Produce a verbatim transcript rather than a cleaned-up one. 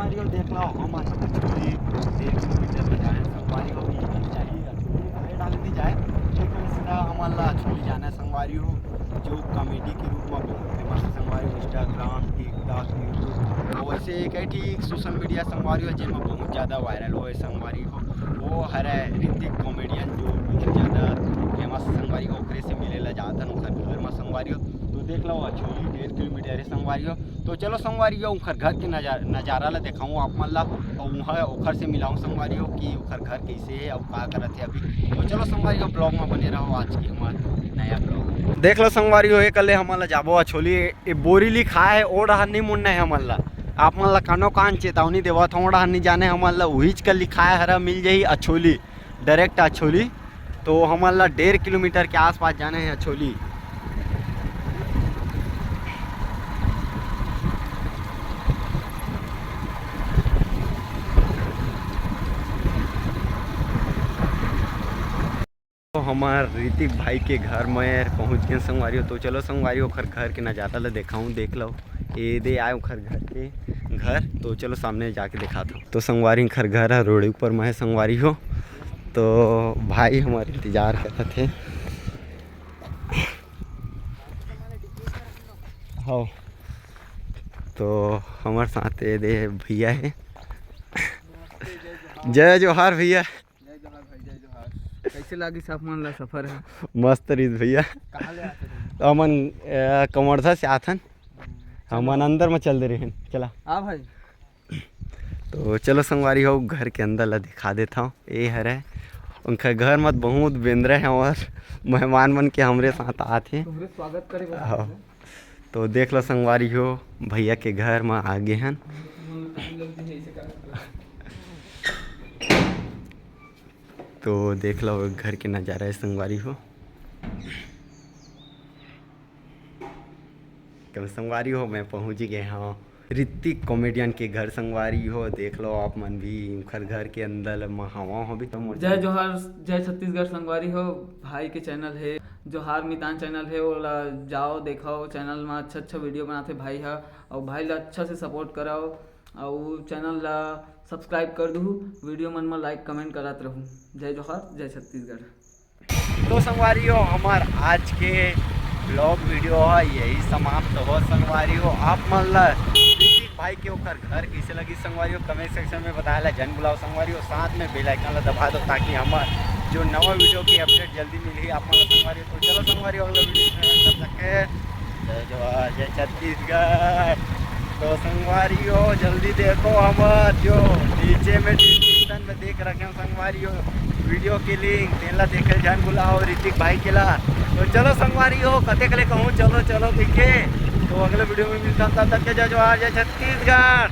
संगवारी हो, देख लो, हम आज अछोली डेढ़ किलोमीटर में जाए संगवारी हो, ये नहीं चाहिए, अछोली घरे डाले नहीं जाए, लेकिन सीधा हमन ला अछोली जाना है संगवारी हो। जो कॉमेडी के रूप में बहुत फेमस है संगवारी हो, Instagram, TikTok, YouTube और वैसे कई ठीक सोशल मीडिया संगवारी हो, जेमा बहुत ज़्यादा वायरल होए संगवारी हो, वो हरे ऋतिक कॉमेडियन, जो बहुत ज़्यादा फेमस संगवारी हो, ओकरे से मिले ला जात हन ओकर घर में संगवारी हो। तो देख लो, अछोली डेढ़ किलोमीटर है संगवारी हो। तो चलो संगवारी हो, ओखर घर के नजा-, नजारा ला देखाऊँ आप मन ला, और वहाँ ओखर से मिलाऊँ संगवारी हो कि ओखर घर कैसे है और का करत है अभी। तो चलो संगवारी हो, ब्लॉग में बने रहो, आज की हमार नया ब्लॉग। देख लो संगवारी हो, एक ले हमन ला जाबो अछोली, ए बोरी लिखाए है, ओ डहर नहीं मुड़ना है हमन ला। आप मन ला कानो कान चेतावनी देवत हूँ, ओ डहर नहीं जाने हमन ला, उहीच का लिखाए हरा मिल जाही अछोली, डायरेक्ट अछोली। तो हमन ला डेढ़ किलोमीटर के आसपास जाना है अछोली। तो हमार ऋतिक भाई के घर में पहुंच गए संगवारी हो। तो चलो संगवारी, ओखर घर के नज़ारा ला देखाऊं, देख लो, ये दे आए ओखर घर के घर। तो चलो सामने जाके दिखाता हूँ। तो संगवारी, ओखर घर है रोड ऊपर में है संगवारी हो। तो भाई हमार इंतजार करत थे। हाँ, तो हमार साथ ये दे भैया है। जय जोहार भैया। जय जोहार भाई, जय जोहार। कैसे लागिस आप मन ला सफर है? मस्त रहिस भैया। कहाँ ले आते थे? हमन, अ, कवर्धा से आथन। हमन अंदर में चल दे रहे हैं, चला। हाँ भाई। तो चलो संगवारी हो, घर के अंदर ला दिखा देता हूँ। ये हरे उनका घर मत बहुत बेंदरा है और मेहमान मन के हमरे साथ आत हे। तुमरे स्वागत करे बर हाँ। आथे। तो देख लो संगवारी हो, भैया के घर में आ गए हन। तो देख लो घर के नज़ारा है संगवारी हो। कब संगवारी हो, मैं पहुंच गए हाँ ऋतिक कॉमेडियन के घर संगवारी हो। देख लो आप मन भी, उनकर घर के अंदर म हवा हो भी तो मोर जय जोहार, जय छत्तीसगढ़ संगवारी हो। भाई के चैनल है जोहार मितान चैनल है, ओला जाओ देखाओ, चैनल में अच्छा अच्छा वीडियो बनाते भाई हा, और भाई ला अच्छा से सपोर्ट कराओ, और चैनल ला सब्सक्राइब कर दू, वीडियो मन में लाइक कमेंट करत रहू। जय जोहार, जय छत्तीसगढ़। तो संगवारी हो, हमार आज के ब्लॉग वीडियो है यही समाप्त हो संगवारी हो। आप मन ला ऋतिक भाई के ओकर घर कैसे लगी संगवारी हो, कमेंट सेक्शन में बताए ला जन बुलाओ संगवारी हो। साथ में बेल आइकन ला दबा दो ताकि हमार जो नवा वीडियो की अपडेट जल्दी मिलही आप मन ला संगवारी हो। तो चलो संगवारी हो, अगला वीडियो में तब तक के जय जोहार, जय छत्तीसगढ़। तो संगवारी हो, जल्दी देखो हमार जो नीचे में डिस्क्रिप्शन में देख रखे हो संगवारी हो वीडियो के लिंक, तेला देखे झन भुलाओ ऋतिक भाई के ला। तो चलो संगवारी हो, कते के ले कहूँ, चलो चलो ठीक है। तो अगले वीडियो में मिलता हूँ, तब तक के जय जोहार, जय छत्तीसगढ़।